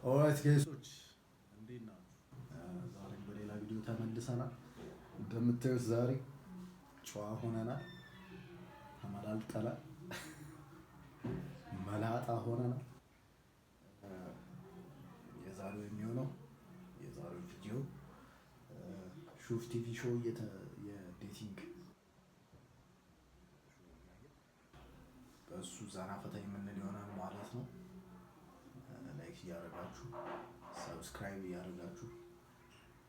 Alright guys ኦች፣ እንዴት ናችሁ? ዛሬ በሌላ ቪዲዮ ተመልሰናል። እንደምታዩት ዛሬ ጨዋ ሆነናል፣ ተመላልጠናል፣ መላጣ ሆነናል። የዛሬው የሚሆነው የዛሬው ቪዲዮ ሹፍ ቲቪ show የ dating show በእሱ ዘና ፈታ የምንል ይሆናል ማለት ነው። Like እያደረጋችሁ፣ subscribe እያደረጋችሁ፣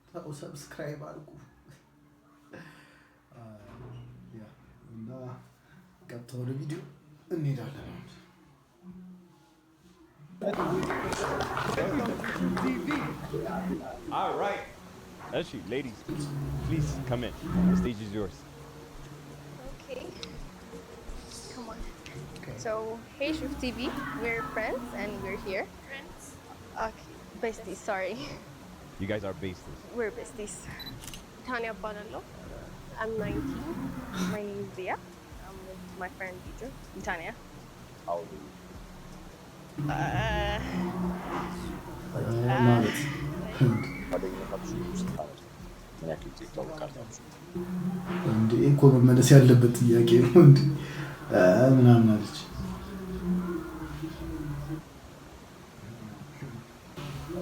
ተው subscribe አድርጉ። Yeah፣ እና ቀጥታ ወደ ቪዲዮ እንሄዳለን። አሁን All right. እሺ, ladies, please come in. The stage is yours. Okay. Come on. So, hey Shuf TV, we're friends and we're here. Friends. Okay, besties, sorry. You guys are besties. We're besties. Tanya እባላለሁ. I'm 19. My name is Leah. I'm with my friend Peter. Tanya. How old are you? ማለት ጓደኝነታችሁ ስንት ዓመት ነው? ምን ያክል ጊዜ ትተዋወቃላችሁ? እንዴ እኮ መመለስ ያለበት ጥያቄ ነው። እንዴ ምናምን አለች።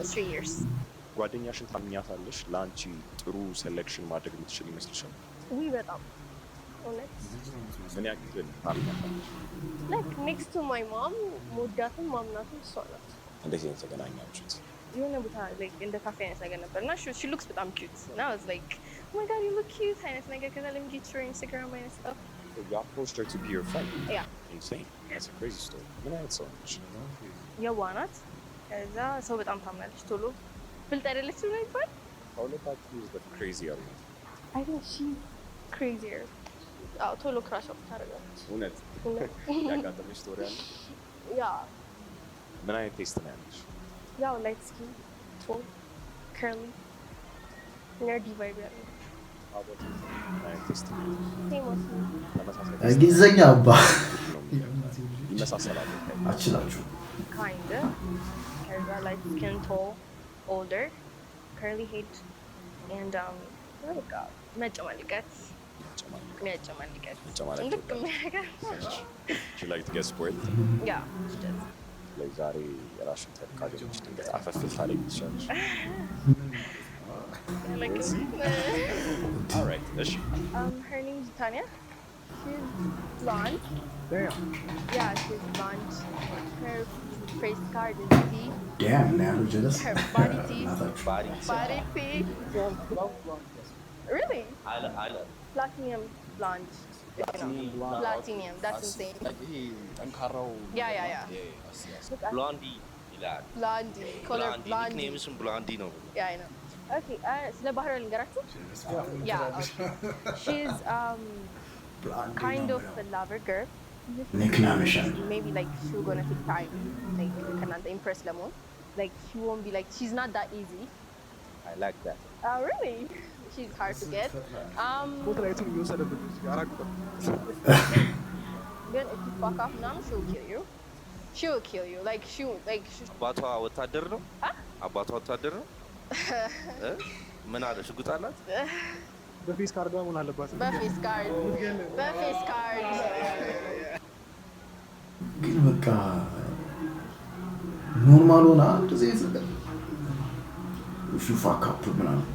3 years. ጓደኛሽን ታምኛታለሽ? ለአንቺ ጥሩ selection ማድረግ የምትችል ይመስልሻል? ውይ በጣም፣ እውነት። ምን ያክል ታምኛታለሽ? Like next to my mom መወዳትም ማምናትም እሷ ናት። እንዴት ነው የተገናኛችሁት? የሆነ ቦታ like እንደ ካፌ አይነት ነገር ነበር እና she looks በጣም cute እና I was like, "Oh my God, you look cute" አይነት ነገር። ከዛ "Let me get your Instagram" አይነት stuff. You approached her to be your friend? Yeah. Insane. That's a crazy story. ምን አይነት ሰው ነች? የዋህ ናት። ከዛ ሰው በጣም ታምናለች ቶሎ። ብልጥ አይደለችም ነው ይባል። ከሁለታችሁ is the crazier one? I think she's crazier. አዎ፣ ቶሎ crash out ታደርጋለች። እውነት? እውነት። ያጋጠመሽ story አለ? Yeah. ምን አይነት taste ነው ያለሽ? ያው light skin, tall, curly, nerdy vibe ያለው። How about you? ምን አይነት taste ነው ያለሽ? Same as me. ተመሳሳይ taste እንግሊዘኛ አባ ነው፣ ይመሳሰላሉ። አችላችሁ። Kind፣ ከዛ light skin, tall, older, curly head and በቃ መጨማልቀት። መጨማለቅ። የሚያጨማልቀት። መጨማለቅ ልክ ትወዳለች። የሚያደርጋት። She like to get spoiled? Yeah, she does. Like ዛሬ የራስሽን type ካገኘች ድንገት አፈፍል ታደርጊ ትችላለሽ። Like, We'll see. Alright, እሺ። Her name's Tanya. She's blonde. Yeah, she's blonde. Her face card is T. Damn ነው ያለው ጀለስ። Her body T. እናታችሁ። Body T. Really? I love Platinum blonde. You know. Platinum. That's insane. ይሄ ጠንካራው። Yeah. Blondie ይላል። Blondie. Color Blondie. Blondie. Nickname ስም Blondie ነው። Yeah, I know. Okay, ስለ ባህሪዋ ልንገራችሁ። Yeah, okay. She's kind of a lover girl. Nickname ሻል። Maybe like she's gonna take time like ከእናንተ impress ለመሆን። Like she won't be like, she's not that easy. I like that. Oh really? She's hard to get. Spotlight ኡን እየወሰደብን ነው እዚህ ጋር፣ 4 ቁጥር። ግን if you fuck up ምናምን, she will kill you. She will kill you. Like she like she, አባቷ ወታደር ነው። አባቷ ወታደር ነው። እ? ምን አለ፣ ሽጉጥ አላት? በ face card ዷ መሆን አለባት። በ face card፣ በ face card። ግን በቃ normal ሆና እንደዚህ አይነት ነገር "if you fuck up" ምናምን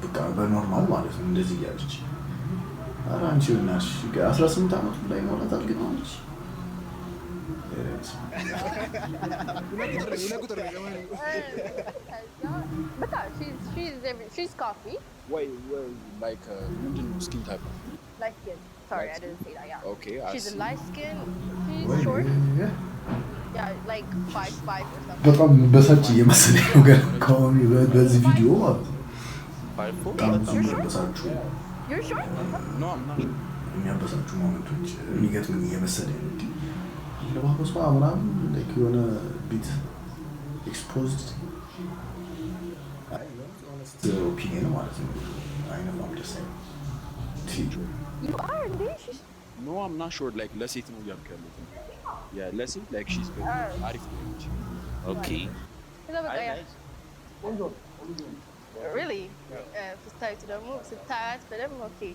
በቃ በ normal ማለት ነው እንደዚህ እያለች። ኧረ አንቺ በእናትሽ 18 ዓመቱ ላይ ይሞላታል ግን አለች። 2 ቁጥር ነኝ፣ 2 ቁጥር ነኝ። ለማንኛውም ከዛ በቃ she's coffee. ወይ like ምንድን ነው skin type? Light skin. Sorry, I didn't say that. Yeah. Okay. She's a light skin. She's ወይ short. Yeah, like 5'5" or something. በጣም በሳጭ እየመሰለኝ ነው ገና ከአሁኑ በዚህ ቪዲዮ ማለት ነው። 5'4"? በጣም ብዙ የሚያበሳጩ You're short? No, I'm not. የሚያበሳጩ moment ኦች የሚገጥሙኝ እየመሰለኝ ነው። እንዲህ አለባበሷ ምናምን like የሆነ bit exposed opinion ማለት ነው። አይነፋም፣ ደስ አይልም። You are እንዴ? She's No, I'm not short. Like ለሴት ነው እያልኩ ያለሁት። Yeah, ለሴት like she's አሪፍ ነች። Okay. ከዛ በቃ አይ yeah nice። Really? ስታዩት ደግሞ ስታያት በደንብ okay,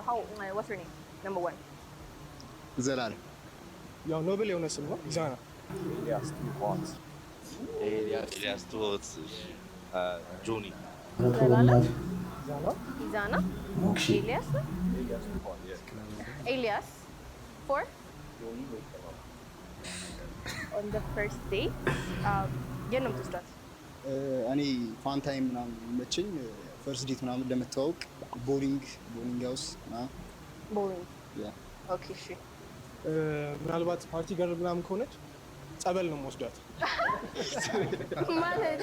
how, what's your name? Number one. ዘላለም። ያው noble የሆነ ስም ነው። ኢዛና። ኤልያስ ቱሆት። ኤልያስ። ኤልያስ ትሆት። እሺ። ጆኒ። ኧረ ተው በእናትህ። ኢዛና። ኢዛና። ሞክሼ። ኤልያስ ነው። ኤልያስ ቱሆት። ኤልያስ four። On the first date የት ነው የምትወስዷት? እኔ fun time ምናምን የሚመቸኝ first date ምናምን ለመተዋወቅ bowling house ምናምን። ቦሊንግ። Yeah. Okay, እሺ። ምናልባት party girl ምናምን ከሆነች ጸበል ነው የምወስዳት። ማለት?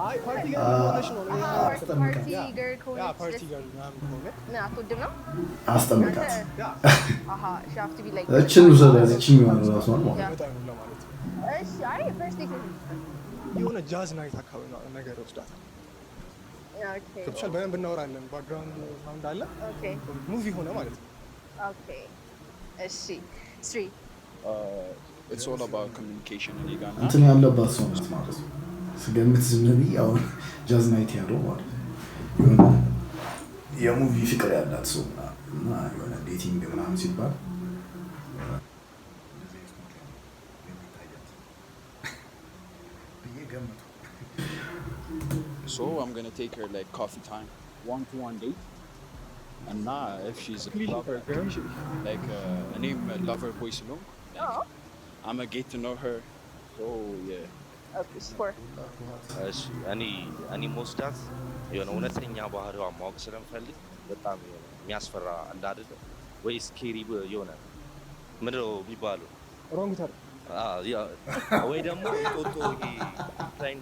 አይ party girl ከሆነች ነው። Party girl yeah ከሆነች party girl ምናምን ከሆነ ምን አትወድም ነው? አስጠምቃት። Yeah. አሃ, she have to be like እችን ውሰዳት፣ እችኛዋን ራሷን ማለት ነው። በጣም ነው ለማለት ነው። እሺ፣ አይ first date የሆነ jazz night አካባቢ ነው ነገር ወስዳታል። Okay. ገብቶሻል? በደንብ እናወራለን። Background sound አለ። Okay. Movie ሆነ ማለት ነው። Okay, እሺ፣ three. It's all about communication እኔ ጋር እና እንትን ያለባት ሰው ናት ማለት ነው። ስገምት ዝም ብዬ አሁን jazz night ያለው ማለት ነው የሆነ የ movie ፍቅር ያላት ሰው ምናምን እና የሆነ dating ምናምን ሲባል እንደዚህ አይነት ቦታ ነው የሚታያት ብዬ ገምቱ። So I'm gonna take her like coffee time, one to one date. እና if she's a lover girl, like እኔም lover boy ስለሆንኩ like I'ma get to know her. So yeah. Okay, four. እሺ፣ እኔ መወስዳት የሆነ እውነተኛ ባህሪዋን ማወቅ ስለምፈልግ በጣም የሆነ የሚያስፈራ አለ አይደለ ወይ scary የሆነ ምንድን ነው የሚባለው? Wrong Turn። ወይ ደግሞ እንጦጦ ይሄ line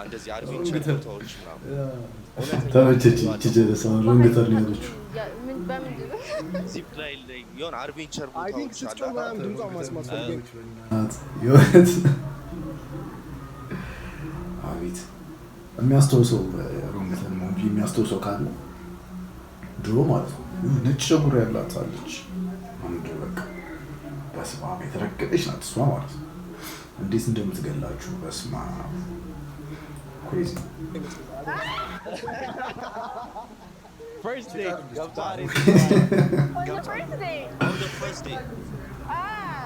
እንደዚህ adventure ቦታዎች ምናምን እውነተኛ ተመቸች ይቺ ጀለስ። አሁን Wrong Turn ያለችው። ምን በምንድን ነው? Zip line ላይ የሆነ adventure I think ቦታዎች ስትጮህ አለ። ምናምን ድምጿን ማስማት ፈልጌ ናት የእውነት። አቤት የሚያስታውሰው Wrong Turn movie የሚያስታውሰው ካለ ድሮ ማለት ነው የሆነ ነጭ ፀጉር ያላት አለች አንድ በቃ በስመ አብ የተረገጠች ናት እሷ ማለት ነው። እንዴት እንደምትገላችሁ በስመ አብ crazy። First date. ገብቶሃል? On the first date? On the first date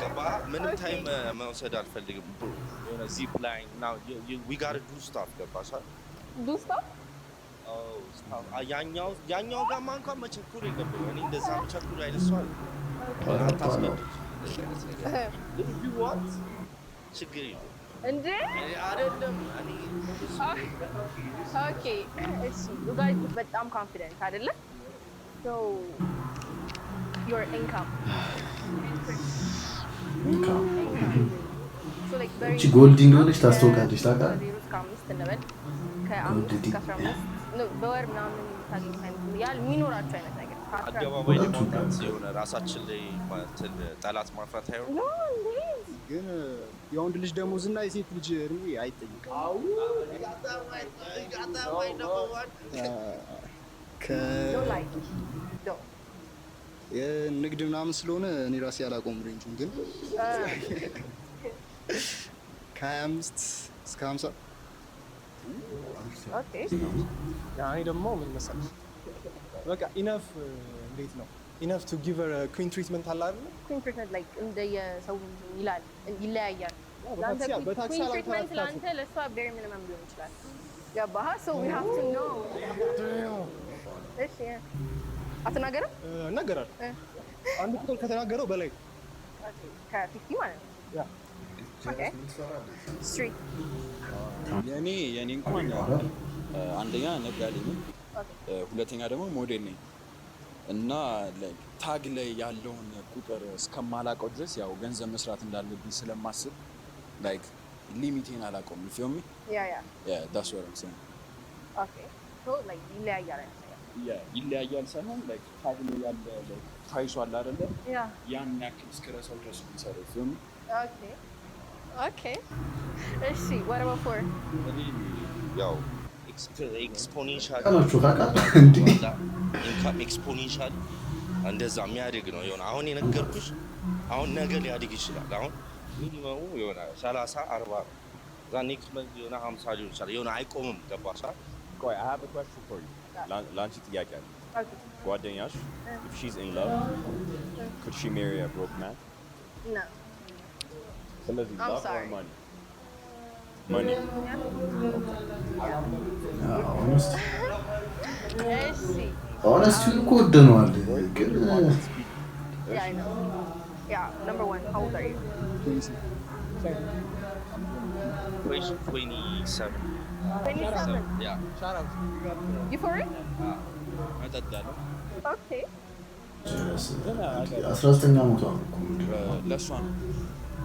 ገባ። ምንም time መውሰድ አልፈልግም bro። የሆነ zip line we gotta do stuff ገባሽ? Do stuff? ያኛው ጋማ እንኳን መቸኩር የለብኝም። እኔ እንደዛ መቸኩር አይነት ሰው አይደለሁም። አታስገድድ። ግን if you want ችግር የለውም። እንዴ? እኔ አይደለም እኔ Okay, እሺ፣ you guys በጣም confident አይደለ? So your income income. So like very እቺ ጎልዲ እንደሆነች ታስታውቃለች ታውቃለህ። ከ0 እስከ 5 እንበል፣ ከ5 ጎልዲ። እስከ 15 ነው በወር ምናምን የምታገኙት አይነት ያህል የሚኖራቸው አይነት ነገር አደባባይ ሁለቱም። ለማውጣት የሆነ ራሳችን ላይ እንትን ጠላት ማፍራት አይሆንም። No እንዴ? ግን የወንድ ልጅ ደሞዝ እና የሴት ልጅ እድሜ አይጠይቅም። ከ Don't like, don't የንግድ ምናምን ስለሆነ እኔ ራሴ አላቆም range ኡን ግን ከ25 እስከ 50። Okay. እኔ ደግሞ ምን መሰለሽ በቃ enough እንዴት ነው enough to give queen treatment አለ አይደለ? Queen treatment like እንደየሰው ይላል ይለያያል። ለአንተ በታክሲ queen treatment አላንከራትታትም። ለአንተ ለእሷ bare minimum ሊሆን ይችላል። ገባህ? So we have to know. እሺ አትናገርም? እናገራለሁ። አንድ ቁጥር ከተናገረው በላይ። ከ 50 ማለት ነው። Yeah. Okay, three. የኔ እንኳን አንደኛ ነጋዴ ነኝ፣ ሁለተኛ ደግሞ ሞዴል ነኝ እና tag ላይ ያለውን ቁጥር እስከማላውቀው ድረስ ያው ገንዘብ መስራት እንዳለብኝ ስለማስብ like limit ኤን አላውቀውም። Feel me? Yeah. That's what I'm saying. Okay, so like ይለያያል አይነት ነገር። ይለያያል ሳይሆን like tag ላይ ያለ like price ኡ አለ አይደለ? Yeah. ያን ያክል እስክረሳው ድረስ ነው የሚሰራው። Feel me? Okay, እሺ፣ what about four? እኔ ያው exponential ቃላችሁ ታውቃለህ እንዴ? Income exponential እንደዛ የሚያድግ ነው የሆነ አሁን የነገርኩሽ አሁን ነገ ሊያድግ ይችላል። አሁን Minimum ኡ የሆነ 30 40 ነው። እዛ next month የሆነ 50 ሊሆን ይችላል። የሆነ አይቆምም። ገባሽ? ቆይ፣ I have a question for you. ለአንቺ ጥያቄ አለ። Okay. ጓደኛሽ if she's in love, could she marry a broke man? No. ስለዚህ I'm love or sorry. money? Money. Honest እሺ። Honesty ውን እኮ ወደነዋል ግን Yeah, I know. Yeah, number one, how old are you? 27. 27. Yeah. Shout out. You for real? እጠጣለሁ። Okay. 19 ዓመቷ ነው እኮ፣ ምንድን ነው? ለእሷ ነው።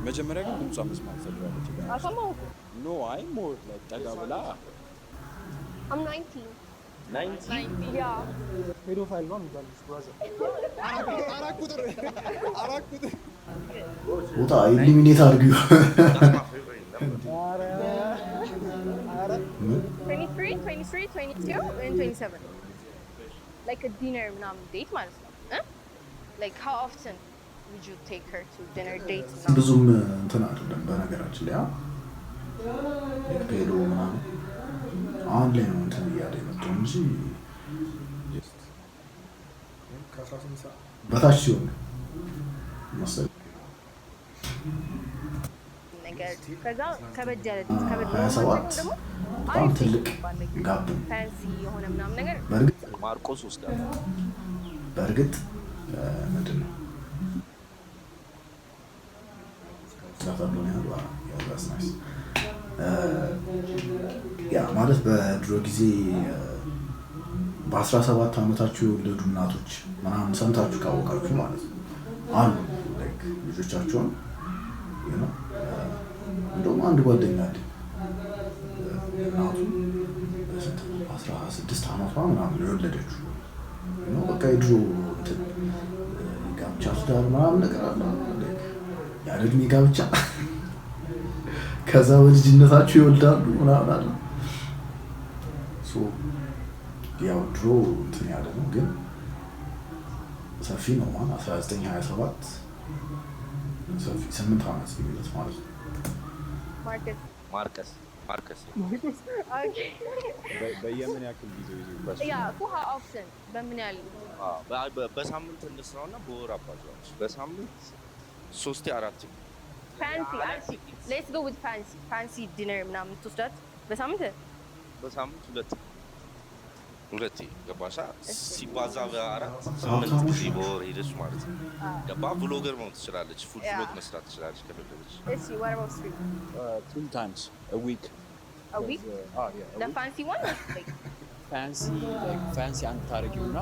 መጀመሪያ ግን ድምጿ መስማት ፈልጋለች። አልሰማሁም እኮ። No, I more like ጠጋ ብላ። I'm 19. 19? Yeah. Pedophile ነው የሚባለው brother። 4 ቁጥር፣ 4 ቁጥር። ውጣ፣ eliminate አድርጊው። That's my favorite number. ኧረ ኧረ። ምን? 23, 23, 22 and 27. Like a dinner ምናምን date ማለት ነው እ? Like how often would you take her to dinner date ምናምን? ብዙም እንትን አይደለም በነገራችን ላይ፣ pedo ምናምን አሁን ላይ ነው እንትን እያለ የመጣው እንጂ በታች ሲሆን መሰለኝ። ነገር ከዛ ከበድ ያለ date፣ ከበድ 27 ደግሞ በጣም አሪፍ ትልቅ የሚባል gap ነው። Fancy የሆነ ምናምን ነገር። በእርግጥ ማርቆስ ወስዳል። በእርግጥ ምንድን ነው ስላታለሆነ ያሉ፣ that's nice። Yeah፣ ማለት በድሮ ጊዜ በ17 ዓመታቸው የወለዱ እናቶች ምናምን ሰምታችሁ ካወቃችሁ ማለት ነው አሉ፣ like ልጆቻቸውን እንደውም አንድ ጓደኛ አለኝ፣ እናቱ በስንት 16 ዓመቷ ምናምን የወለደችው ነው። በቃ የድሮ እንትን ጋብቻ ትዳር ምናምን ነገር አለ፣ like ያለ እድሜ ጋብቻ፣ ከዛ በልጅነታቸው ይወልዳሉ ምናምን አለ። So ያው ድሮ እንትን ያለ ነው ግን ሰፊ ነው ማን 19 27 ሰፊ፣ 8 ዓመት ልዩነት ማለት ነው። ማርከስ። ማርከስ፣ ማርከስ። Okay. በየምን ያክል ጊዜው ይዞ question? Yeah እኮ how often፣ በምን ያህል? በሳምንት እንስራውና በወር አባዛዎች። በሳምንት ሶስቴ አራት። Fancy, let's go with fancy dinner ምናምን ትወስዳት በሳምንት? በሳምንት ሁለት ሁለቴ፣ ገባሻ? ሲባዛ በአራት 8 ሀብታሞች ጊዜ ናቸው። በወር ሄደች ማለት ነው። ገባ? Vlogger መሆን ትችላለች። Food vlog መስራት ትችላለች ከፈለገች። እሺ፣ what about three? Three times a week. A week? Oh yeah, a The week. Fancy one or like Fancy, like fancy አንድ ታደርጊውና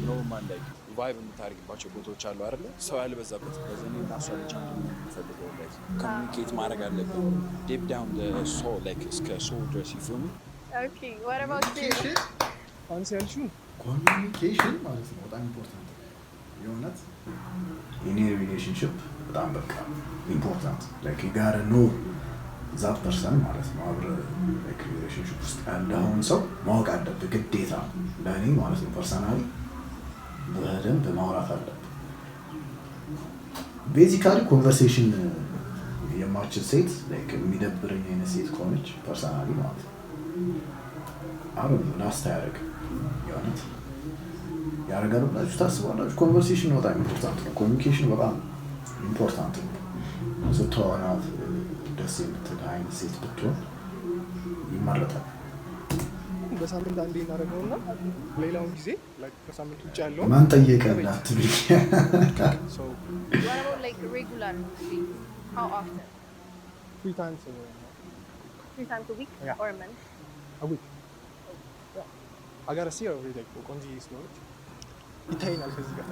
normal like vibe የምታደርጊባቸው ቦታዎች አሉ አይደለ? ሰው ያልበዛበት። ከዚ እኔ እና እሷ ብቻ የምፈልገው like communicate ማድረግ አለብን deep down soul, like እስከ soul ድረስ ይፍሙ። Okay, what about you? Fancy ያልሽው? Communication ማለት ነው በጣም important ነው። የእውነት የኔ relationship በጣም በቃ important, like you gotta know that person ማለት ነው። አብረህ like relationship ውስጥ ያለኸውን ሰው ማወቅ አለብህ ግዴታ፣ ለእኔ ማለት ነው personally በደንብ ማውራት አለብህ። Basically conversation የማችል ሴት፣ like የሚደብረኝ አይነት ሴት ከሆነች personally ማለት ነው አሁን last አያደርግም። የእውነት ያደርጋሉ ብላችሁ ታስባላችሁ? Conversation በጣም important ነው። Communication በጣም important ነው። ስታወራት ደስ የምትል አይነት ሴት ብትሆን ይመረጣል። በሳምንት አንዴ እናደርገውና ሌላውን ጊዜ like ከሳምንት ውጭ ያለውን ማን ጠየቀ እንዳትሉኝ። So What about like regular date? How often? Three times Three times a week Yeah. or a month? A week. Yeah. I gotta see her every day እኮ፣ ቆንጆዬ ስለሆነች ይታየኛል ከዚህ ጋር።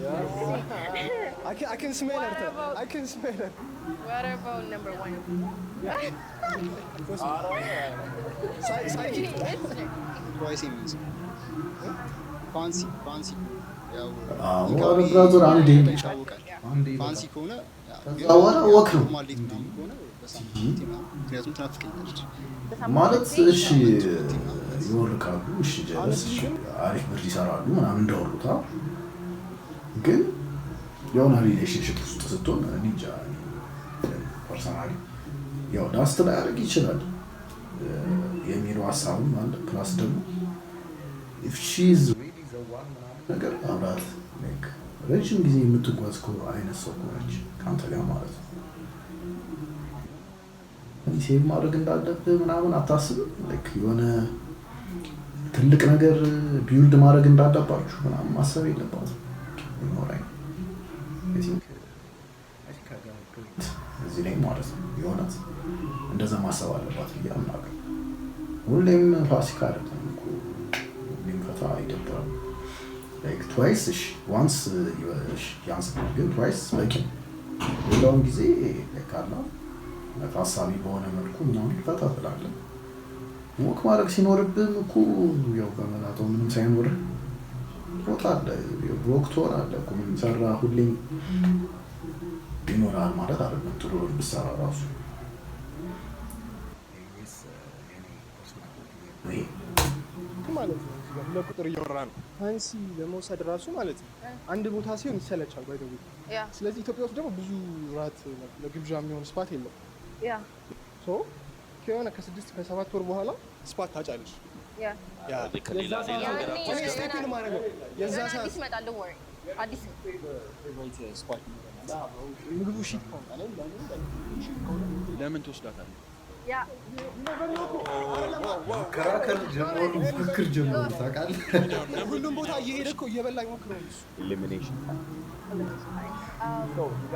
Yeah. I can smell her. What about- I can smell her. What about number one? Trust me. Psychic. Twice a month. Fancy, fancy ያው አዎ፣ ኧረ brother አንዴ ይታወቃል። አንዴ Fancy ከሆነ ከዛ በኋላ walk ነው። Normal date ምናምን ከሆነ በሳምንት ሁለቴ ምናምን፣ ምክንያቱም ትናፍቀኛለች። ማለት እሺ ይወርቃሉ፣ እሺ ጀለስ፣ እሺ አሪፍ ብር ይሰራሉ ምናምን እንዳወሩታ፣ ግን የሆነ relationship ውስጥ ስትሆን እኔ እንጃ፣ personally ያው last ላይ ያደርግ ይችላል የሚለው ሀሳብም አለ። Plus ደግሞ if she's really the one ምናምን ነገር አብራት like ረጅም ጊዜ የምትጓዝ አይነት ሰው ከሆነች ከአንተ ጋር ማለት ነው save ማድረግ እንዳለብህ ምናምን አታስብም? Like የሆነ ትልቅ ነገር build ማድረግ እንዳለባችሁ ምናምን ማሰብ የለባትም። ይኖራኝ እዚህ ላይ ማለት ነው የእውነት እንደዛ ማሰብ አለባት ብዬ አምናለሁ። ሁሌም ፋሲካ አይደለም እኮ፣ ሁሌም ፈታ አይደብርም። Like twice እሺ፣ once ያንስ፣ ግን twice በቂ ነው። ሌላውን ጊዜ like አላ ታሳቢ በሆነ መልኩ ምናምን ፈታ ትላለህ። Walk ማድረግ ሲኖርብህም እኮ ያው በመላጠው ምንም ሳይኖርህ ትወጣለህ፣ broke ትሆናለህ እኮ። ምንም ሰራ ሁሌም ይኖራል ማለት አይደለም። ጥሩ ብር ብትሰራ ራሱ ይሄ ማለት ነው። እዚህ ጋር 2 ቁጥር እያወራ ነው። Fancy ለመውሰድ ራሱ ማለት ነው አንድ ቦታ ሲሆን ይሰለቻል by the way። ስለዚህ ኢትዮጵያ ውስጥ ደግሞ ብዙ ራት ለግብዣ የሚሆን spot የለም። So ከሆነ ከ6 ከ7 ወር በኋላ spot ታጫለሽ። ያ ሌላ ሌላ ሀገር ያኔ እኔ step in ማድረገው የዛ ገና ሰዓት አዲስ ይመጣል። Don't worry። አዲስ Favorite spot ምግቡ shit ከሆነ ለምን ትወስዳታለህ? መከራከር ጀመሩ፣ ምክክር ጀመሩ። ታውቃለህ? ሁሉም ቦታ እየሄደ እኮ እየበላ ይሞክረው እሱ። Elimination.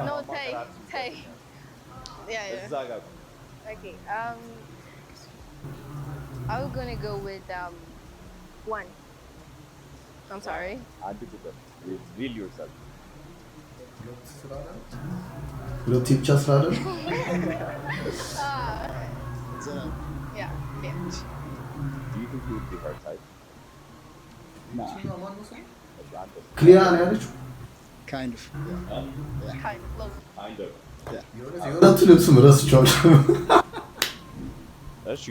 No, ተይ ተይ። Yeah. እዛ ጋር ቆይ። Okay. I'm gonna go with one. I'm sorry. 1 ቁጥር reveal yourself. ሁለት ብቻ ስላለ Yeah. Do you think you would be her type? እሺ፣ አንተ? ክሊያ ነው ያለችው። Kind of. Kind of low. Kind of. የሁለቱ ልብስም ረስቼዋለሁ። እሺ።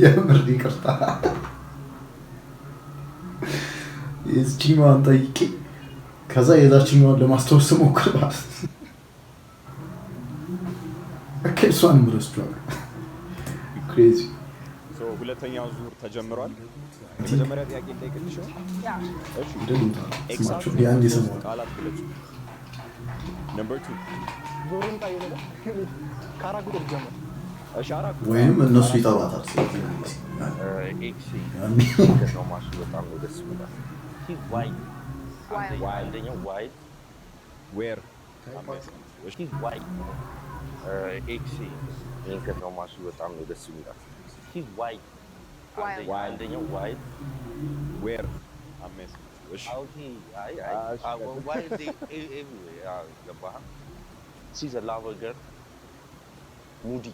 የምር ይቅርታ። የዚችኛዋን ጠይቄ ከዛ የዛችኛዋን ለማስታወስ ስሞክር ማለት ነው። Okay፣ እሷንም ረስቼዋለሁ። Crazy. So ሁለተኛው ዙር ተጀምሯል። የመጀመሪያ ጥያቄ ልጠይቅልሽ ነው? እሺ። ስማቸው Ex ኣችሁን ያን በሶስት የሰማሁት ቃላት ግለጹ። Number two. ዞሩን ጣይ ነገር ከ4 ቁጥር ጀመር። እሺ፣ 4 ቁጥር። ወይንም እነሱ ይጠሯታል። ስለዚህ Ex ያኔ ነው ማሱ በጣም ነው ደስ ይላል። Wild. Wild. አንደኛው wild. Where? እሺ። Wild ex ይህን ከተማ ማሱ በጣም ነው ደስ የሚላት። Wild. Wild. አንደኛው wild. Where? አምስት። እሺ። Okay, አይ አይ wild everywhere ገባህ? She's a lover girl, moody,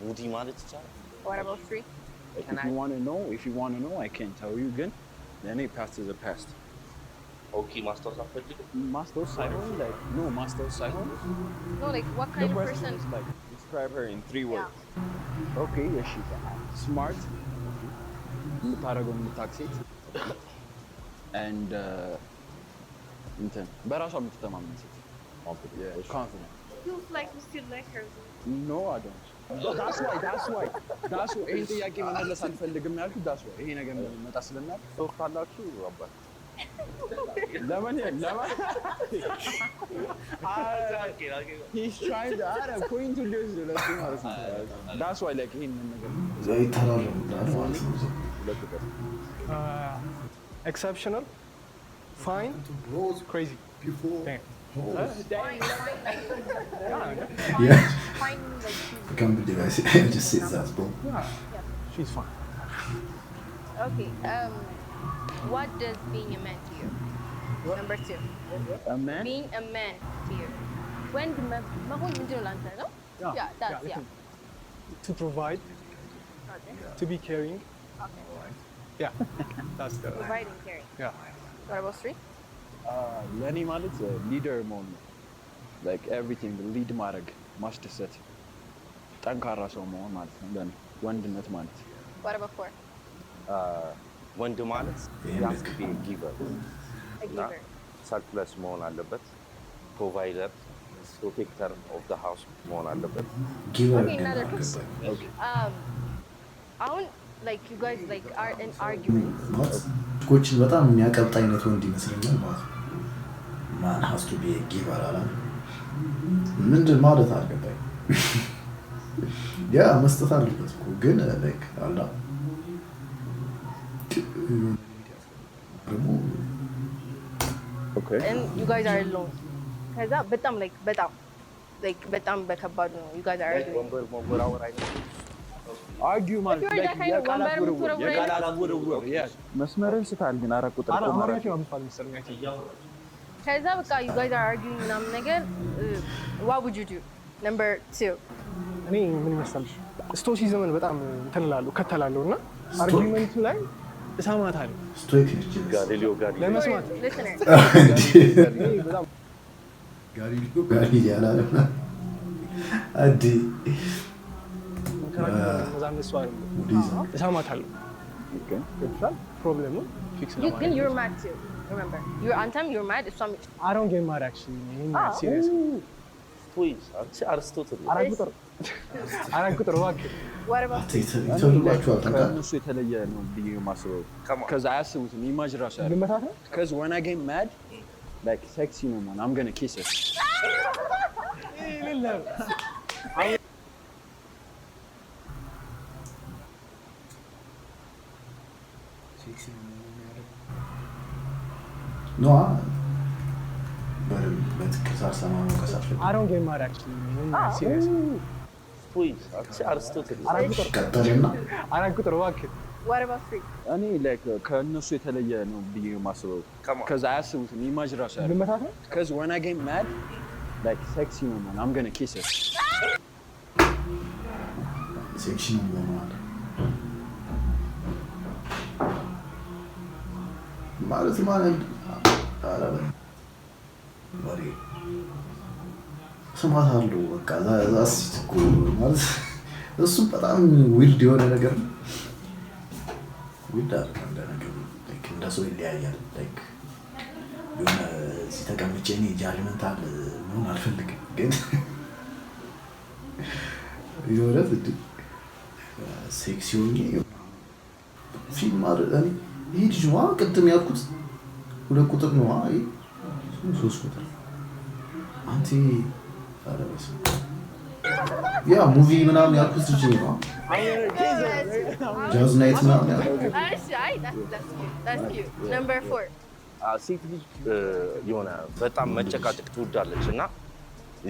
moody ማለት ይቻላል። What about three? Like, if you want to know, if you want to know, I can tell you ግን ለእኔ past is a past. Okay, ማስታወስ አትፈልግም? ማስታወስ ሳይሆን like no ማስታወስ ሳይሆን No, like what The kind of question person? is like describe her in three words. Okay, እሺ፣ smart፣ የምታደርገው የምታውቅ ሴት and እንትን በራሷ የምትተማመን ሴት። Confident. Confident. Feels like you still like her. No, I don't. That's why ይሄን ጥያቄ መመለስ አልፈልግም ያልኩት that's why ይሄ ነገር እንደሚመጣ ስለሚያውቅ። ሰው ካላችሁ አባት ለምን ለምን he's trying to አረ point ኡን ሊወስድ ለሱ ማለት ነው። That's why like ይሄንን ነገር እዛ ይተራረሙላል ማለት ነው። እዛው። 2 ቁጥር። Exceptional, fine, crazy. Fine, fine, like Yeah. fine, like she's I can't believe I just said that, bro. She's fine. Okay. What does being a man to you? Number two. A man? Being a man to you. ወንድ መሆን ምንድን ነው ለአንተ ነው? Yeah, that's yeah. To provide, to be caring. Yeah, that's the Providing, caring. Yeah. What about three? ለእኔ ማለት leader መሆን ነው። Like everything lead ማድረግ፣ ማስደሰት፣ ጠንካራ ሰው መሆን ማለት ነው ለእኔ ወንድነት ማለት። What about four? ወንድ ማለት ይሄን ልክ giver A giver. Selfless መሆን አለበት። Provider, protector of the house መሆን አለበት። Giver Okay, ግን another question. አልገባኝም። አሁን like you guys like are in argument. ማለት ሴቶችን በጣም የሚያቀብጥ አይነት ወንድ ይመስለኛል ማለት ነው። Man has to be giver አላ ምንድን ማለት አልገባኝ። Yeah, መስጠት አለበት እኮ ግን like አላ ደግሞ And you guys are alone. ከዛ በጣም like በጣም like በጣም በከባዱ ነው you guys are arguing. ወንበር መወራወር አይነት Argue ማለት If you're that kind of የቃላት ወንበር ውርውር የምትወረውር አይነት የቃላት ውርውር yes። መስመርን ስታል ግን አራት ቁጥር አረ ቆመ። አማርኛቸው አብዝቷል መሰለኝ I think። ከዛ በቃ you guys are arguing ምናምን ነገር, what would you do? Number two. እኔ ምን ይመስላልሽ stoicism ን በጣም እንትን እላለሁ እከተላለሁ እና argument ኡ ላይ እሰማታለሁ። Stoic ነች። ጋሊሊዮ ጋሊሊ ለመስማት Listener. እኔ በጣም ጋሊሊዮ ጋሊሊ አላለም አዲ መከራከር እነዛ እነሱ አይደለም። ወዲዛ እሰማታለሁ፣ ገብቶሻል? Problem ኡን fix You, ግን you're mad too. Remember. You're አንተም you're mad እሷም I don't get mad actually. አዎ። Serious. Stoic አንቺ አርስቶትል አራት ቁጥር፣ አራት ቁጥር እባክህ። What about ይተውላችኋል ታውቃለህ። ከእነሱ የተለየ ነው ብዬ ነው የማስበው። ከዛ አያስቡትም imagine ራሱ ያደርጉ ልመታት ነው። 'Cause when I get mad, like sexy ነው man, I'm gonna kiss her. የሌለ ነው። ሴክሲ ነው የሚያደርገው ነዋ። በደንብ በትክክል ሳልሰማ መውቀስ አልፈልግም። I don't get mad actually. Serious. Stoic አንቺ አርስቶትል አራት ቁጥር፣ ቀጠልና አራት ቁጥር እባክህ። What about three? እኔ like ከእነሱ የተለየ ነው ብዬ ነው የማስበው። ከዛ አያስቡትም imagine ራሱ ያደርጉ ልመታት ነው። 'Cause when I get mad, like sexy ነው man, I'm gonna kiss her. ሴክሲ ነው ሆነዋል ማለት ማለት ኧረ ወሬ ስማት አለው በቃ that's እኮ ማለት እሱም በጣም weird የሆነ ነገር ነው። Weird አይደለም እንደ ነገሩ like እንደ ሰው ይለያያል። Like የሆነ እዚህ ተቀምጬ እኔ judgmental መሆን አልፈልግም፣ ግን የሆነ እንደ ሴክሲ ሆኜ ፊልም አይደል እኔ ይሄ ልጅ ነዋ ቅድም ያልኩት ሁለት ቁጥር ነዋ፣ ይሄ ሶስት ቁጥር አንተ ኧረ በስመ አብ። Yeah, movie ምናምን ያልኩት ልጅ ነው፣ jazz night ምናምን ያልኩት። እሺ፣ አይ that's cute. That's cute. Number four. ሴት ልጅ የሆነ በጣም መጨቃጨቅ ትወዳለች እና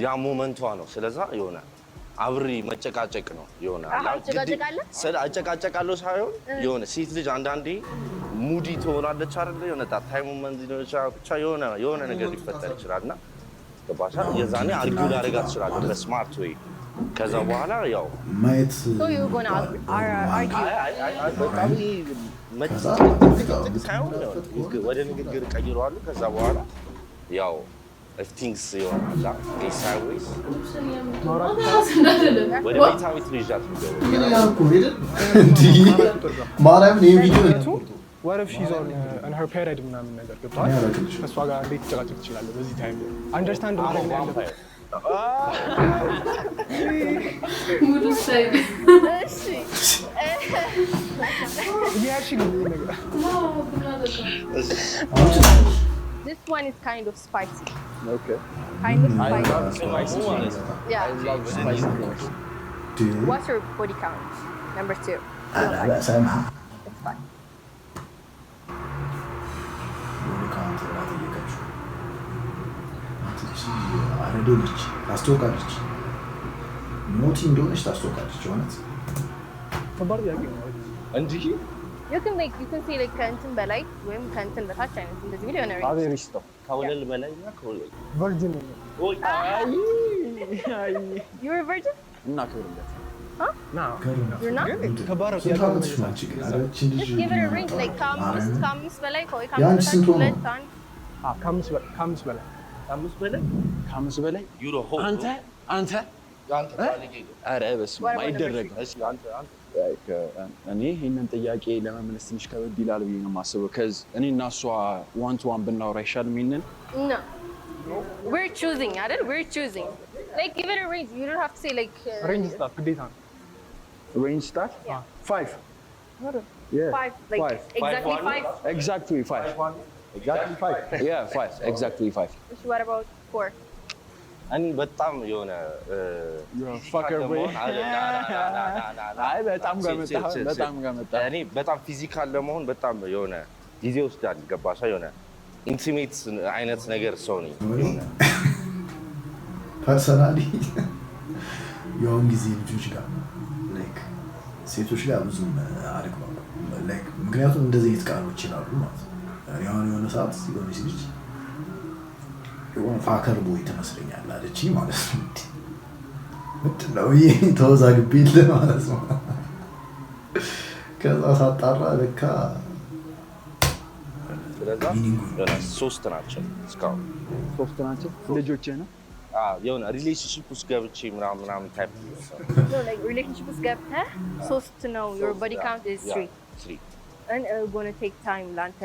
ያ moment ኧ ነው። ስለዛ የሆነ አብሪ መጨቃጨቅ ነው የሆነ አሃ፣ ትጨቃጨቃለህ? አጨቃጨቃለሁ ሳይሆን የሆነ ሴት ልጅ አንዳንዴ moody ትሆናለች አይደለ? የሆነ time moment ሊሆን ይችላል፣ ብቻ የሆነ ነገር ሊፈጠር ይችላል እና ገባሻ? የዛኔ argue ላደርጋት እችላለሁ በ smart way። ከዛ በኋላ ያው ማየት So you're gonna argue. አይ አይ አይ አይ በጣም ከዛ ጭቅጭቅ ሳይሆን ወደ ንግግር ቀይረዋለሁ። ከዛ በኋላ ያው things ይሆናል sideways ወደ መኝታ ቤት ነው ይዣት የምገባው። ግን ያልኩ አይደል እንዲህ ማርያምን ይሄ ቪዲዮ ምክንያቱም what if she's on her period ምናምን ነገር ገብቶሃል? እኔ አላውቅልሽም። ከእሷ ጋር እንዴት ትጨቃጨቅ ትችላለህ? በዚህ time ላይ understand ማድረግ ነው ያለብህ። ሙሉ ሳይል እሺ እያልሽ ነው ይሄ ነገር። ቡና ጠጣ። አንቺ This one is kind of spicy. Okay. Kind of spicy. Spicy things. Yeah. I love spicy things. What's your body count? Number two. ኧረ በስመ አብ። It's fine. Body count ብላ ጠየቀችው። አንተ እቺ አረዴ ነች፣ ታስታውቃለች። Naughty እንደሆነች ታስታውቃለች። እውነት ከባድ ጥያቄ ነው። እንዲህ You can say like ከእንትን በላይ ወይም ከእንትን በታች አይነት እንደዚህ ቢል የሆነ range. አቤር ይስጠው። ከወለል በላይ እና ከወለል Virgin ነው። ወይ አይ አይ You're a virgin? እናክብርለት። ና You're not? ግን ከባድ ነው ስንት ጥያቄ ዓመትሽ ነው አንቺ ግን? ኧረ እቺን ልጅ Just give it a range like ከአምስት ከአምስት በላይ ወይ የአንቺ ከአምስት ስንት በታች ሆኖ? ሁለት አንድ አ፣ ከአምስት በላይ ከአምስት በላይ ከአምስት በላይ ከአምስት በላይ ዩሮ ሆ አንተ አንተ አንተ ባለጌ ነው። ኧረ በስመ አብ አይደረግም። እሺ አንተ አንተ Like, እኔ ይህንን ጥያቄ ለመመለስ ትንሽ ከበድ ይላል ብዬ ነው የማስበው። 'Cause እኔ እና እሷ one to one ብናወራ አይሻልም? ይህንን No. We're choosing, አይደል? We're choosing. Like, give it a range. You don't have to say like Range ስጣት ግዴታ ነው። Range ስጣት። Yeah. Five. Five, like Five. exactly five. Exactly five. Exactly five. Yeah, five, exactly five. What about four? እኔ በጣም የሆነ Fucker boy. አይ በጣም ጋር መጣህ፣ በጣም ጋር መጣህ። እኔ በጣም physical ለመሆን በጣም የሆነ ጊዜ ወስዳል። ገባሻ? የሆነ intimate አይነት ነገር ሰው ነኝ። Personally የአሁን ጊዜ ልጆች ጋር like ሴቶች ጋር ብዙም አልግባባም። Like ምክንያቱም እንደዚህ አይነት ቃሎች ይላሉ ማለት ነው። እኔ አሁን የሆነ ሰዓት የሆነች ልጅ የሆነ fucker boy ትመስለኛለህ አለችኝ ማለት ነው። እንዴ ምንድን ነው ይሄ? ተወዛግቤ የለ ማለት ነው። ከዛ ሳጣራ ለካ ስለዛ የሆነ ሶስት ናቸው እስካሁን። ሶስት ናቸው ልጆችህ ነው? አዎ፣ የሆነ relationship ውስጥ ገብቼ ምናምን ምናምን type No, like relationship ውስጥ ገብተህ ሶስት ነው። Your body count is three. Three. And gonna take time ለአንተ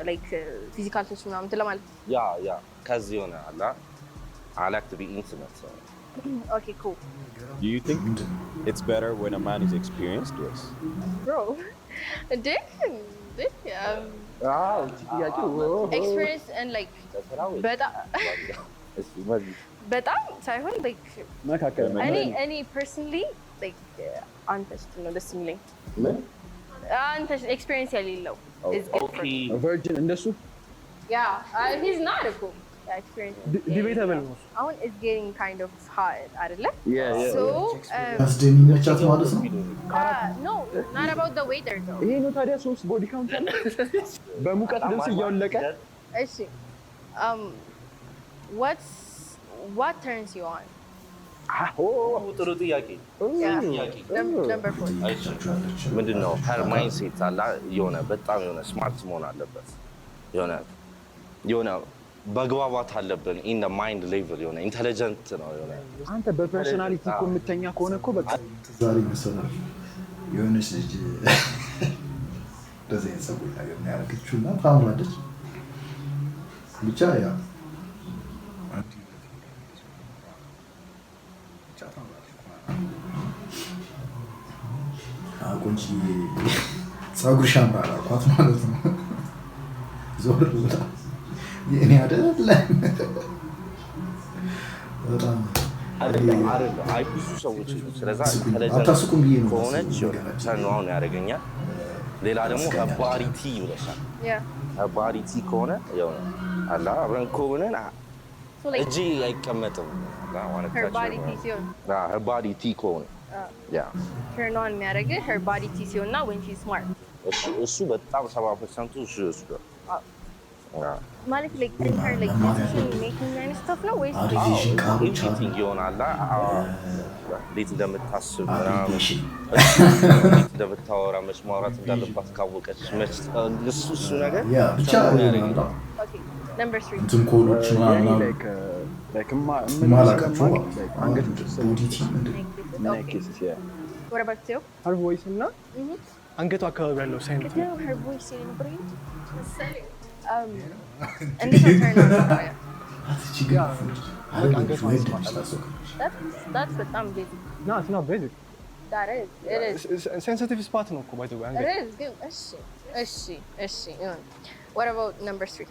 like physical touch ምናምን እንትን ለማለት። Yeah, ከዚህ የሆነ አላ I like to be intimate. Okay, cool. Do you think it's better when a man is experienced ወይስ Bro, እንዴ እንዴ ጥያቄ experience and like በጣም በጣም ሳይሆን like መካከል እኔ personally like አንተ ስትል ነው ደስ የሚለኝ። ምን? አንተ experience የሌለው is good for me. Virgin እንደሱ። Yeah, he's not እኮ። Yeah, experience. Debatable ነው እሱ። አሁን it's getting kind of hot አይደለ? Yeah. So አስደሚመቻት ማለት ነው። No, not about the weather though. ይሄ ነው ታዲያ ሶስት body count አለ በሙቀት ልብስ እያወለቀ። እሺ፣ what turns you on? ጥሩ ጥያቄ። Yeah. Number four. ምንድን ነው her mindset አላ የሆነ በጣም የሆነ smart መሆን አለበት። የሆነ መግባባት አለብን in mind level፣ የሆነ intelligent ነው የሆነ። አንተ በ personality እኮ የምተኛ ከሆነ እኮ በቃ ዛሬ መሰላችሁ የሆነች ልጅ እንደዚህ አይነት ፀጉር ነገር ነው ያደረገችው እና ታምራለች። ብቻ ያ ብቻ ታምራለች። ቆንጆዬ ፀጉርሽ ያምራል አልኳት ማለት ነው። ዞር ብላ የእኔ አይደለ በጣም አይደለም አይደለም፣ አይ ብዙ ሰዎች ስለዛ intelligent አታስቁም ብዬ ነው ከሆነች turn on ያደርገኛል። ሌላ ደግሞ body ቲ ብለሻል። Body ቲ ከሆነ የሆነ አላ አብረን ከሆነን So like እጄ አይቀመጥም። አላ wanna her touch body her. ቲ ሲሆን Her body ቲ ከሆነ yeah. Turn on የሚያደርግህ her body ቲ ሲሆን እና when she's smart. እሱ በጣም 70%ቱ እሱ ነው። ማለት like in her like decision making አይነት stuff ነው ወይስ? Abbreviation ቃሎች አሉ። Everything ይሆናል። እንዴት እንደምታስብ ምናምን፣ Abbreviation. እንዴት እንደምታወራ፣ መች ማውራት እንዳለባት ካወቀች፣ መች እሱ ነገር Yeah, ብቻ turn on ይሆናል። ያደርገኛል። Okay, number three. እንትን ኮዶች ምናምን ማላውቃቸው አንገት Body ቲ ምንድን ነው? Okay. What about you? Her voice እና አንገቱ አካባቢ ያለው scent ነው። ቅድም her voice የነበረው መሰለኝ። እንዴት ነው turn on የሚያደርገው? እቺ ግን አይደለች ወይ ድምፅ ታስወቅች። That's በጣም basic. Not not basic. That is. It is. Sensitive spot ነው እኮ by the way It አንገት። is. ግን እሺ እሺ እሺ ይሁን። What about number three?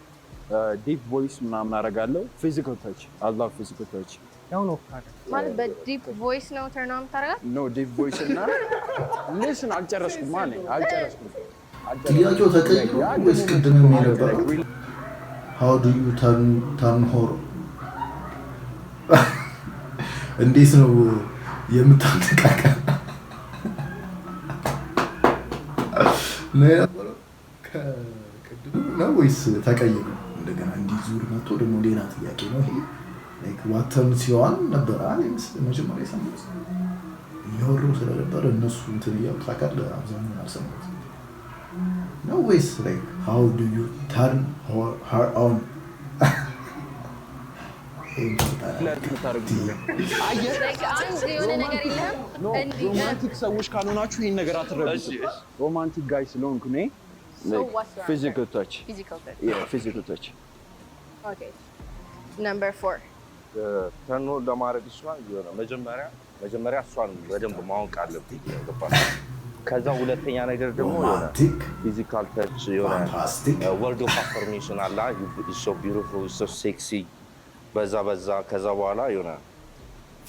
Deep voice ምናምን አደርጋለሁ። Physical touch, I love physical touch. ያው ነው ታዲያ። ማለት በ deep voice ነው turn on የምታደርጋት? No, deep voice እና listen፣ አልጨረስኩም አለ፣ አልጨረስኩም። ጥያቄው ተቀይሮ ወይስ ቅድምም የነበረው how do you turn her እንዴት ነው የምታነቃቃ ነው የነበረው ከቅድሙ ነው ወይስ ተቀይሮ እንደገና እንዲህ ዙር መጥቶ ደግሞ ሌላ ጥያቄ ነው ይሄ? Like what turns you on ነበረ አይደል መጀመሪያ የሰማሁት? እያወሩ ስለነበረ እነሱ እንትን እያሉ ታውቃለህ፣ አብዛኛውን አልሰማሁትም ነው ወይስ like how do you turn her on? የምታደርጉት ነገር አየህ። Like አንድ የሆነ ነገር የለህም። No. እንዲህ Romantic ሰዎች ካልሆናችሁ ይህን ነገር አትረዱትም። Romantic guy ስለሆንኩ እኔ So what's your physical touch. Physical touch. Physical touch. Okay, number 4. Turn on ለማድረግ እሷን የሆነ መጀመሪያ እሷን በደንብ ማወቅ አለብኝ። ገባህ? ከዛ ሁለተኛ ነገር ደግሞ የሆነ Romantic. Physical touch የሆነ Fantastic. Word of affirmation አላ፣ so beautiful, so sexy፣ በዛ በዛ። ከዛ በኋላ የሆነ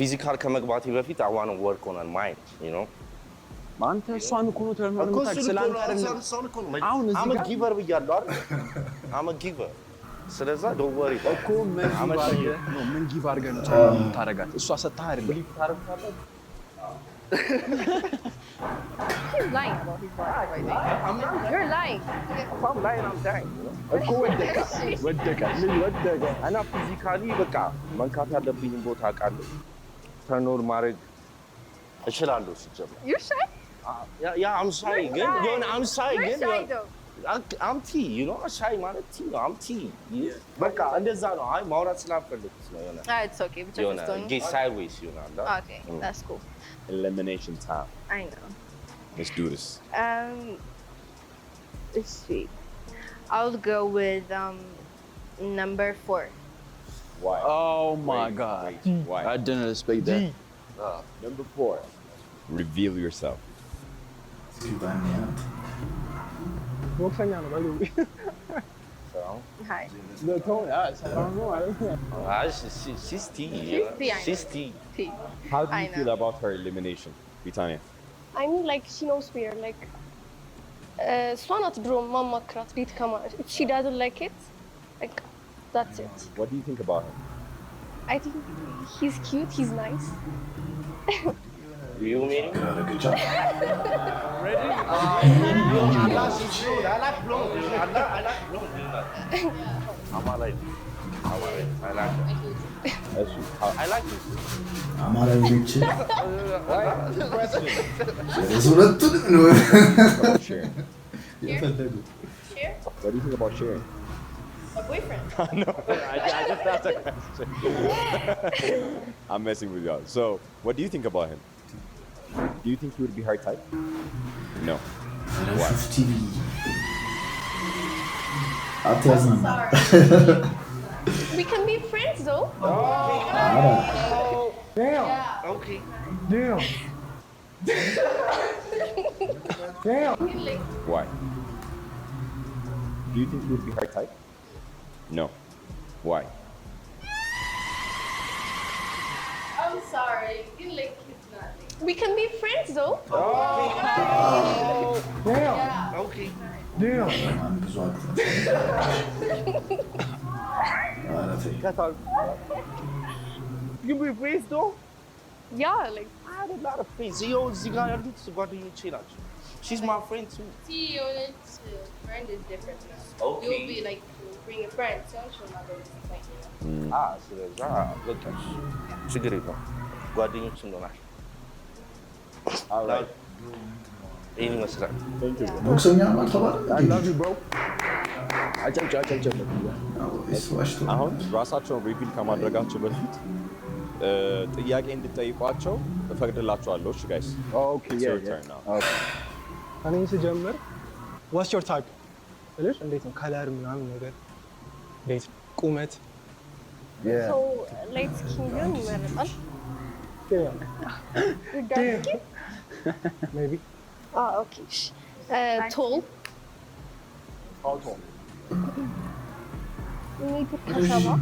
physical ከመግባቴ በፊት I wanna work on mind. አንተ እሷን እኮ ነው turn on የምታውቅ፣ ስለ አንተ አይደለም። አሁን እዚህ I'm a ጋር giver ብያለሁ አይደል? I'm a giver። ስለዛ don't worry. እኮ ምን give አድርገህ ነው፣ ምን give አድርገህ ነው turn on የምታደርጋት? እሷ ሰጥተህ አይደለም። He's lying about his body, by the way. You're lying. I'm lying, I'm dying. እኮ ወደቀ ወደቀ ልጅ ወደቀ። እና physically በቃ መንካት ያለብኝን ቦታ አውቃለሁ። Turn on ማድረግ እችላለሁ ሲጀመር። You're shy? Yeah, I'm shy ግን የሆነ I'm shy You're ግን shy though. I'm tea, shy ማለት tea ነው። I'm tea በቃ እንደዛ ነው። አይ ማውራት ስላልፈለኩት ነው የሆነ Ah, it's okay. ብቻ የሆነ ስትሆኑ። Get sideways ይሆናል። Okay, that's cool. Elimination time. I know. Let's do this. Let's see. I'll go with number 4. Why? Oh my Wait, God. wait, why? I didn't expect that. Number 4. Reveal yourself. እስኪ ባንያት። ቦክሰኛ ነው by the way. Hi. ሰላም ነው ማለት ነው። አይ she's tea. She's tea, I know. She's tea. Tea. How do I you feel know. About her elimination, Bitania? I mean, like, she knows we're like እሷ ናት ድሮ ማማክራት date ከማ she doesn't like it, like, that's it. What do you think about him? I think he's cute, he's nice. You mean ግራ አደረገቻ። I like blonde. I like blonde. አማላይ አማላይ I like እሺ I like it. አማራዊ ነች። ሁለቱንም ነው About sharing. የፈለጉት። Share? What do you think about sharing? A boyfriend. No, I just asked a question. I'm messing with y'all. So, what do you think about him? Do you think he would be her type? No. ኧረ ሹፍ ቲቪ አትያዝናና። We can be friends though. ኧረ Okay. Damn. Damn. Why? Do you think he would be her type? No. Why? I'm sorry. You like it's not like We can be friends though. Damn. Okay. Damn. ማን ብዙ አግዛት። ኧረ ተይ። You be friends though? Yeah, like I had a lot of friends. ይኸው እዚህ ጋር ያሉት ጓደኞቼ ናቸው። She's my friend too. See, የሆነች friend is different now. Okay. You'll be like bring a friend, so she'll not be disappointed. ስለዛ በቃ ችግር የለውም ጓደኞች እንሆናለን። All right. ይህን ይመስላል። Thank you. ቦክሰኛ ነው አልተባለም? I love you, bro. አጨብጭ አጨብጭ። ወይስ ዋሽቶ? አሁን ራሳቸውን reveal ከማድረጋቸው በፊት ጥያቄ እንድጠይቋቸው እፈቅድላቸዋለሁ። እሺ guys? Okay. It's your turn now. እኔ ስጀምር what's your type እልሽ እንዴት ነው color ምናምን ነገር እንዴት ነው ቁመት? So light skin ቢሆን ይመረጣል። Damn. Dark skin? Maybe. Ah, okay. Tall. How tall? ሜትር ከ70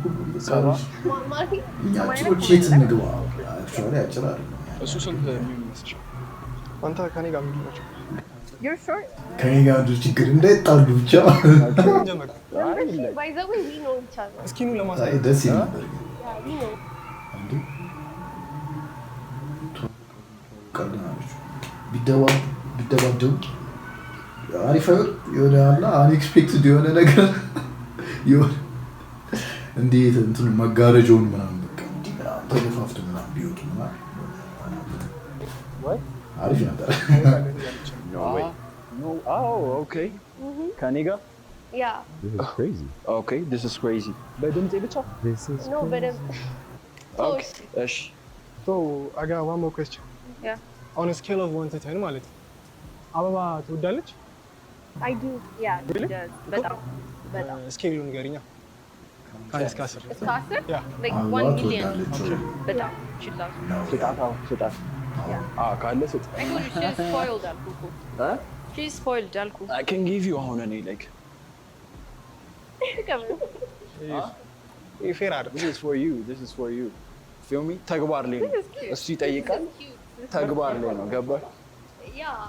ማለት እኛ አጭሮች የት እንግባ? Actually አጭር አይደለም። እሱ ስንት የሚሆን ይመስልሻል? አንተ ከኔ ጋር ምንድን ናቸው? You're short. ከኔ ጋር አንዱ ችግር እንዳይጣሉ ብቻ። ጀመር። By the way, we know each other. Skin ኑ አይ ለማሳየት ደስ ይል ነበር ግን። Yeah, we know. እንዴ ቀልድ ናቸው። ቢደባደቡ አሪፍ አይሆን? የሆነ አላ unexpected የሆነ ነገር የሆነ እንዴት እንትኑ መጋረጃውን ምናምን በቃ እንዲህ ምናምን ተገፋፍቶ ምናምን ቢወጡ ምናምን አሪፍ ነበር። No way. No. Oh, okay. ከኔ ጋር Yeah. This is crazy. Okay, this is crazy. በድምፄ ብቻ? This is No, በደንብ። Okay, እሺ። So I got one more question. Yeah. On a scale of 1 to 10 ማለት ነው፣ አበባ ትወዳለች? I do, yeah. Really? በጣም በጣም። Scale ኡ ንገሪኛ፣ ከ1 እስከ 10። እስከ 10? Yeah. Like አበባ 1 million. ትወዳለች ወይ? በጣም። She loves ነው። ስጣት፣ አዎ ስጣት። አዎ ካለ ስጥ። I told you she's spoiled አልኩህ እኮ። እ? She's spoiled አልኩህ። I can give you አሁን እኔ like ይሄ fair አይደል? This is for you. This is for you. Feel me? ተግባር ላይ ነው። This is cute. እሱ ይጠይቃል፣ ተግባር ላይ ነው። ገባህ? Yeah.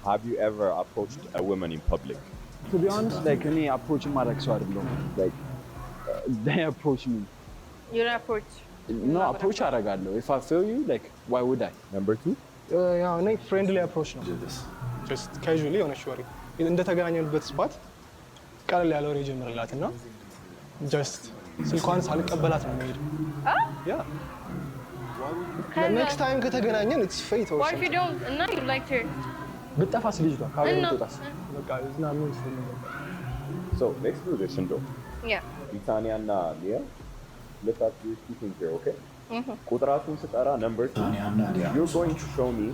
Have you ever approached a woman in public? To be honest, like እኔ approach ማድረግ ሰው አይደለሁም። Like they approach me. Your approach. No, approach አደርጋለሁ። If I feel you, like why would I? Number two? ያው እኔ friendly approach ነው። Just casually የሆነች ወሬ እንደተገናኘንበት spot ቀለል ያለ ወሬ ጀምርላት እና just ስልኳን ሳልቀበላት ነው የሚሄድ። Yeah, next time ከተገናኘን it's fate. What if you don't? እና you liked her. ብጠፋስ ልጅቷ ከሀገር እና ብትወጣስ? በቃ ዝና ምን ስለሚገባ። So let's do this, Indo. Yeah. Bitania እና Leah, look at your speaking here, okay? ቁጥራቱን ስጠራ number two, ቢታንያ እና ሊያ you're going to show me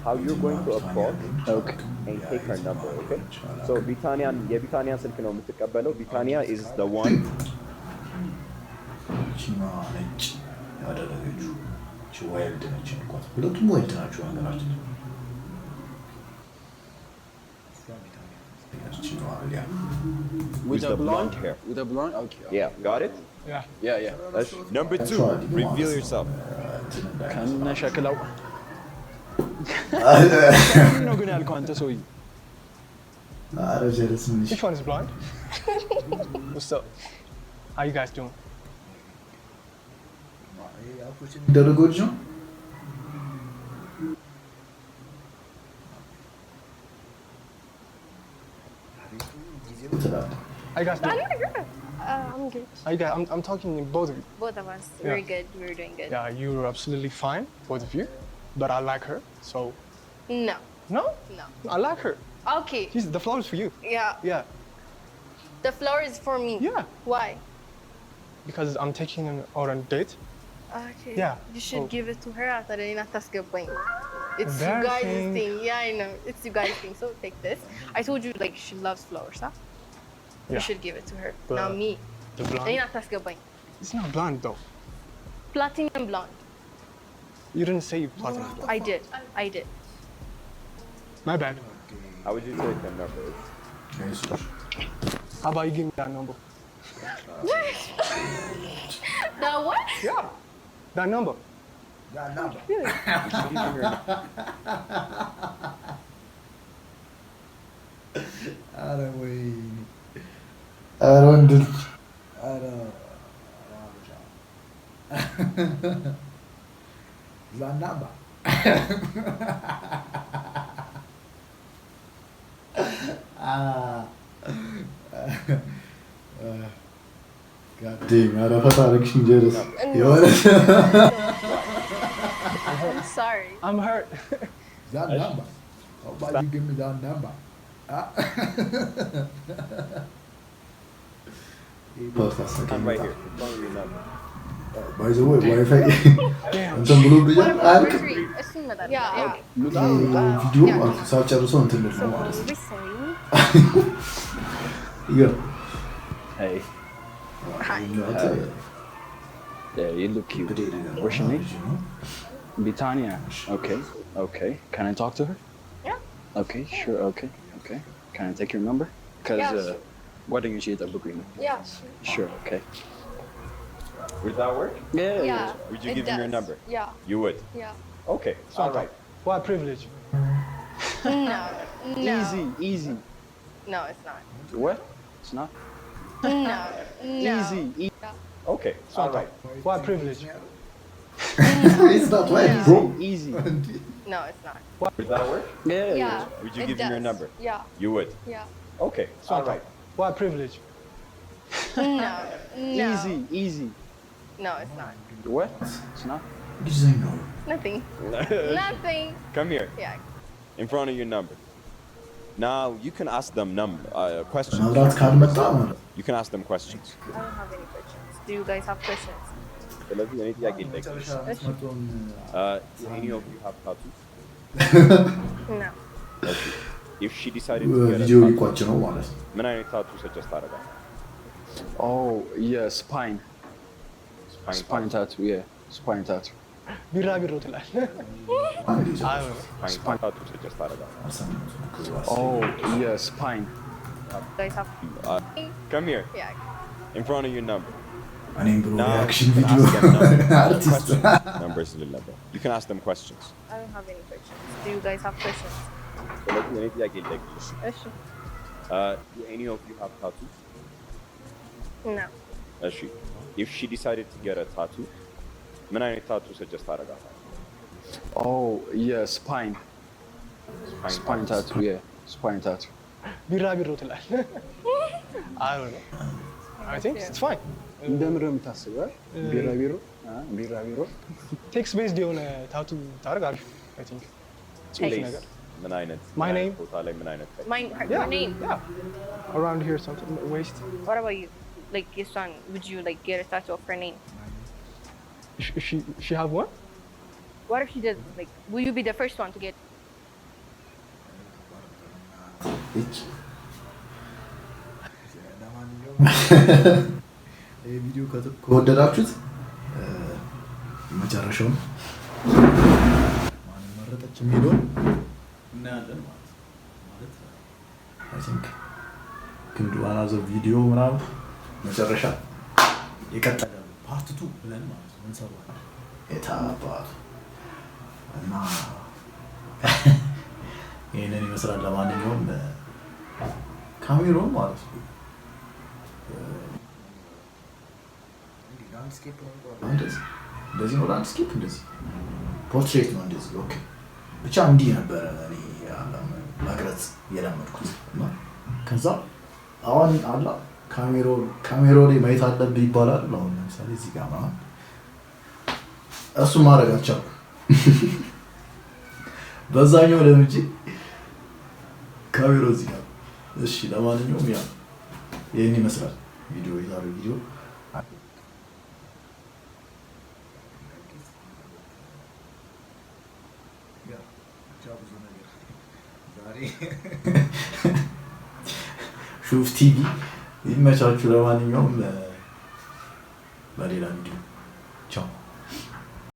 how you're going to approach Okay. and take her number, okay? So ቢታንያን የቢታንያን ስልክ ነው የምትቀበለው። ቢታንያ is the one. ቺማ ነጭ ያደረገችው እቺ wild ነች ያልኳት። ሁለቱም wild ናቸው ነገራችን። እቺኛዋ ሊያ። With the a blonde blonde hair. With a blonde? Okay. Yeah, got it? Yeah. Yeah. Number two, reveal yourself. እንትን እንዳይመስል። ከነ ሸክላው ነው ግን ያልከው አንተ ሰውዬ። ኧረ ጀለስ ምን Which one is blonde? What's up? How you guys doing? የሚደረገው ልጅ ነው። ትላለህ። How you guys doing? I'm good. I'm good. How you guys? I'm talking to both of you. Both of us. Yeah. We're good. We're doing good. Yeah, you're absolutely fine, both of you. But I like her, so No. No, No. I like her. Okay. She's the flower's for you. Yeah. Yeah, The flower is for me. Yeah. Why? Because I'm taking her on a date. Okay. Yeah. You should Oh. give it to her. እኔን አታስገባኝ። It's you guys' Embarrassing. Thing. Yeah, I know. It's you guys' thing. So take this. I told you like she loves flowers, huh? You Yeah. should give it to her, But not me. the blonde. እኔን አታስገባኝ። It's not blonde though. Platinum blonde. You didn't say platinum blonde. I did. I did. My bad. How would you take her number? How about you give me that number? The what? Yeah, that number. That number. Would you give him your ኧረ ወይኔ! ኧረ ወንድ ልጅ! ኧረ ኧረ አበሻ! That number. Ah. God damn, ኧረ ፈታ አደረግሽኝ ጀለስ። የሆነ I'm sorry. I'm hurt. That number. How about you give me that number? Ah. Part አሳቀኝ I'm right በጣም። here. In front of your number. By the way, WiFi እንትን ብሎብኛል አያልቅም። እሱ ይመጣል። Yeah. Yeah. ቪዲዮ አልኩ ሳልጨርሰው እንትን ልል ነው ማለት ነው። We saying? ይገርም። Hey. Hi. Yeah, you look cute. ብዴ ነገር ነው። What's your name? ልጅ ነው። Bitania. Okay. Can I talk to her? Yeah. Okay, sure. Okay. Can I take your number? Because Yeah, sure. ጓደኞቼ እየጠበቁኝ ነው። Yeah, sure. Sure. Okay. Would that work? Yeah. Yeah. Would you It give him your does. number? Yeah, You would. Yeah. Okay. All right. What privilege? No. No. Easy, easy. No, it's not. What? It's not No. No. Easy. Okay. All right. What privilege? It's not white, bro. Easy. No, it's not. Would that work? Yeah. Yeah. Would you It give him your does. Number? Yeah, You would. Yeah. Okay. All right. What privilege? No. No. Easy, easy. No, it's not. What? It's not. እንግሊዝኛ ነው። Nothing. Nothing. Come here. Yeah. In front of your number. Now you can ask them questions. መብራት ካልመጣ ማለት You can ask them questions. I don't have any questions. Do you guys have questions? ስለዚህ እኔ ጥያቄ ልጠይቅሽ። Do any of you have tattoos? No. Okay. If she decided to get a ቪዲዮ tattoo, ሊቋጭ ነው ማለት ነው። ምን አይነት tattoo suggest ታደርጋለህ? Oh, yeah, spine. Spine tattoo, yeah. Spine tattoo. ቢራቢሮ ትላለህ። Spine tattoo suggest ታደርጋለህ? Oh, yeah, spine. Guys have Come here. Yeah. In front of your number. እኔም ብሎ Now, reaction you can ቪዲዮ ask them numbers. አርቲስት Questions. Numbers ልል ነበር። You can ask them questions. I don't have any questions. Do you guys have questions? ስለዚህ እኔ ጥያቄ ልጠይቅሽ። እሺ። Do any of you have tattoos? No. እሺ። If she decided to get a tattoo, ምን አይነት tattoo suggest ታደርጋለህ? Oh, yeah, spine. Spine tattoo, yeah. Spine tattoo. ቢራቢሮ ትላለህ። I don't know. I think it's fine. እንደምንድን ነው የምታስበው? ቢራቢሮ አ፣ ቢራቢሮ። Text based የሆነ tattoo ታደርግ አሪፍ I think ጽሁፍ Place. ነገር። ምን አይነት My ምን አይነት name. ቦታ ላይ ምን አይነት Mine, her, Yeah, your name. Yeah. Around here something, waist. What about you? Like your son, would you like get a tattoo of her name? She have one? What if she does? Like, will you be the first one to get? እች ለማንኛውም ይህ ቪዲዮ ከወደዳችሁት መጨረሻውን ማንን መረጠች የሚለውን እናያለን ማለት ነው። ማለት I think can do another ቪዲዮ ምናምን መጨረሻ የቀጠለ part two ብለን ማለት ነው እንሰራዋለን። የታባቱ እና ይህንን ይመስላል። ለማንኛውም ካሜራውን ማለት ነው እንደዚህ እንደዚህ ነው landscape፣ እንደዚህ portrait ነው እንደዚህ። Okay ብቻ እንዲህ ነበረ እኔ መቅረጽ የለመድኩት። እና ከዛ አሁን አላ ካሜራው ላይ ማየት አለብህ ይባላል። አሁን ለምሳሌ እዚህ ጋር ምናምን እሱን ማድረግ አልቻልኩም። በዛኛው ለምጄ ካሜራው እዚህ ጋር። እሺ ለማንኛውም ያ ይህን ይመስላል ቪዲዮ፣ የዛሬው ቪዲዮ። ብቻ ብዙ ነገር ዛሬ ሹፍ ቲቪ ይመቻችሁ። ለማንኛውም በሌላ ቪዲዮ